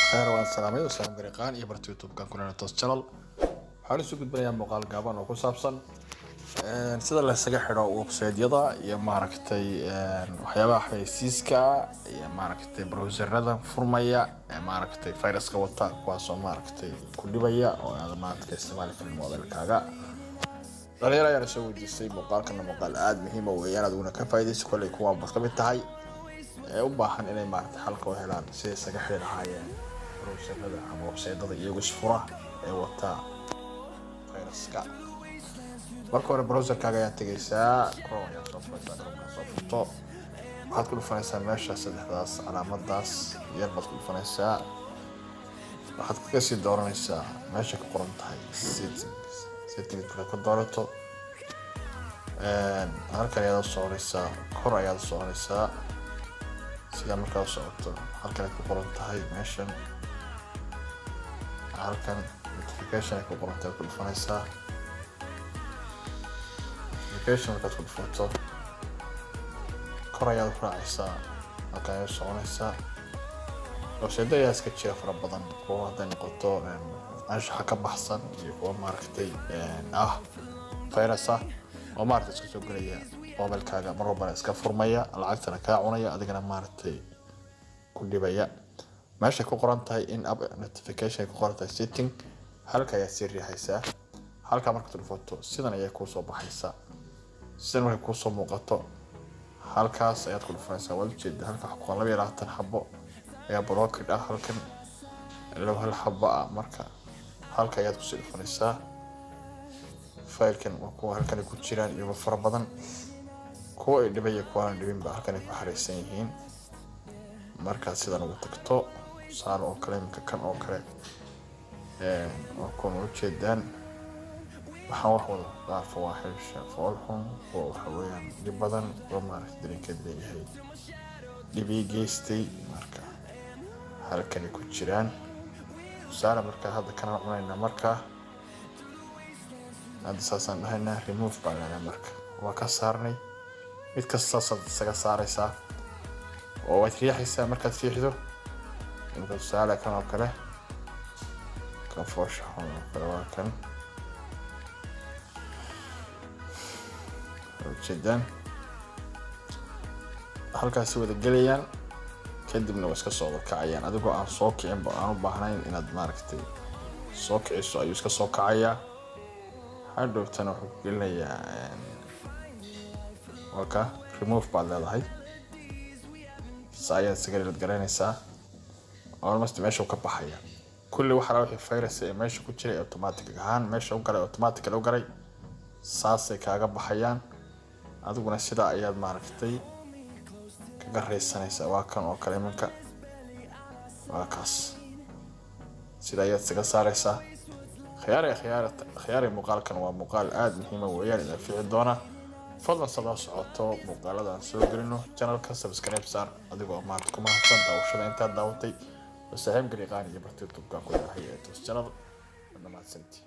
Khayr waan salaamay oo salaam gariiqaan iyo barta YouTube-kan kulana Toos Channel. Waxaan isu gudbinayaa muuqaal gaaban oo ku saabsan sida la isaga xidho website-yada iyo maaragtay waxyaabaha xayeysiiska iyo maaragtay browser-ada furmaya ee maaragtay viruska wata, kuwaasoo maaragtay ku dhibaya oo aad maaragtay isticmaali karin mobilkaaga. Dhalinyaro ayaan soo weydiistay muuqaalkana, muuqaal aada muhiima weeyaan, adiguna ka faa'iidayso. Kolley kuwaan baad ka mid tahay ee u baahan inay maaragtay xalka u helaan siday isaga xidhi lahaayeen browser-ada ama website-yada iyagu isfura ee wata viruska. Marka hore browser-kaaga ayaa tegaysaa, Chrome ayaa soo furaysaa. Chrome soo furto, waxaad ku dhufanaysaa meesha saddexdaas calaamadaas yar baad ku dhufanaysaa. Waxaad kaga sii dooranaysaa meesha ku qoran tahay settings. Settings markaad ka doorato, halkan ayaad u soconaysaa, kor ayaad u soconaysaa. Sidaa markaa u socoto, halkan ay ku qoran tahay meeshan, halkan notification ay ku qoran tahay ku dhufanaysaa. Notification markaad ku dhufato, kor ayaad u raacaysaa, halkan ayaad u soconaysaa. Website ayaa iska jira fara badan, kuwa hadday noqoto anshaxa ka baxsan iyo kuwa maaragtay ah virus ah oo maaragtay iska soo gelaya mobilkaaga, mar walbana iska furmaya, lacagtana kaa cunaya, adigana maaragtay ku dhibaya. Meesha ku qoran tahay in app notification ay ku qoran tahay setting, halka ayaad sii riixaysaa. Halka markaad dhufato, sidan ayay kuusoo baxaysaa. Sidan markay kuusoo muuqato, halkaas ayaad ku dhufanaysaa. Waad ujeeda, halka waxa ku qoran 22 xabo ayaa blocked ah, halkan laba hal xabo ah. Marka halka ayaad kusii dhufanaysaa. Faylkan waa kuwa halkan ay ku jiraan iyagoo fara badan, kuwa ay dhibaya, kuwa aan dhibinba halkan ay ku xareysan yihiin. Markaad sidan ugu tagto, tusaale oo kale iminka kan oo kale waa kuwan ujeedaan. Waxaan wax wada qaar fawaaxisha foolxun, kuwa waxa weeyaan dhib badan, kuwa maaragtay dareenkeed leeyahay dhib ii geystay, marka halkanay ku jiraan. Tusaale marka hadda kanaan cunaynaa, marka hadda saasaan dhahaynaa, remove baan leynaa. Marka waa ka saarnay. Mid kasta saasaad isaga saaraysaa oo waad riixaysaa. Markaad riixdo imika, tusaale kan oo kale, kan foosha xun oo kale waa kan ujeedaan, halkaasi wada gelayaan, kadibna waa iska soo wada kacayaan adigoo aan soo kicinba, aan u baahnayn inaad maaragtay soo kiciso ayuu iska soo kacayaa. Hadhowtana wuxuu ku gelinayaa waa ka remove baad leedahay, sa ayaad isaga delete garaynaysaa. Almost meesha uu ka baxaya kulli waxa wixii virus ee meesha ku jiray automatic ahaan meesha u galay, automatically u galay, saasay kaaga baxayaan. Adiguna sidaa ayaad maaragtay kaga raysanaysaa. Waa kan oo kale iminka, waa kaas, sida ayaad isaga saaraysaa. Khiyaari khiyaari khiyaari, muuqaalkan waa muuqaal aada muhiima weeyaan, idin fici doona. Fadlan sabaa socoto muuqaalada aan soo gelino channelka, subscribe saar adigoo maanta ku mahadsan daawashada intaad daawatay. Waa saaxiib gariiqaan iyo barta YouTube-ka ku leedahay ee Toos Channel. Wadna mahadsantii.